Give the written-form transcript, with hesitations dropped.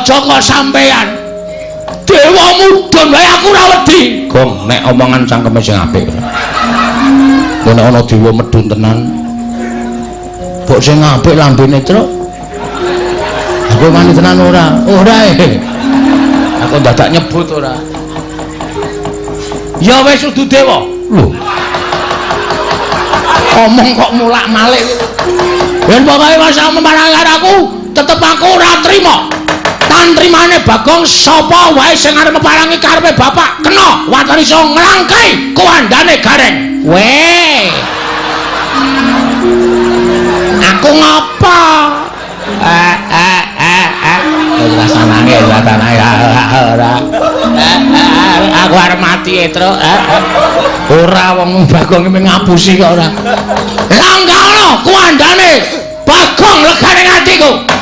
Aja kok sampean. Dewa mudhun wae aku ora wedi. Gong, nek omongan cangkeme sing apik. Nek ana dewa medhun tenan. Mbok sing apik lambene, Truk. Aku wani tenan ora? Ora e. Aku dadak nyebut ora. Ya wis udu dewa. Lho. Omong kok mulak-malik. Yen pokoke masa memarang aku, tetep aku ora trima. Tantrimane Bagong sapa wae sing arep meparangi karepe bapak kena waton iso nglangkai kuwandane Gareng. Weh. Aku ngapa? Eh eh eh eh. Wis rasanane, rasanane ora. Aku arep mati, Truk. Ora, wong Bagong iki ngapusi kok ora. Lah enggak ono kuwandane Bagong legane atiku.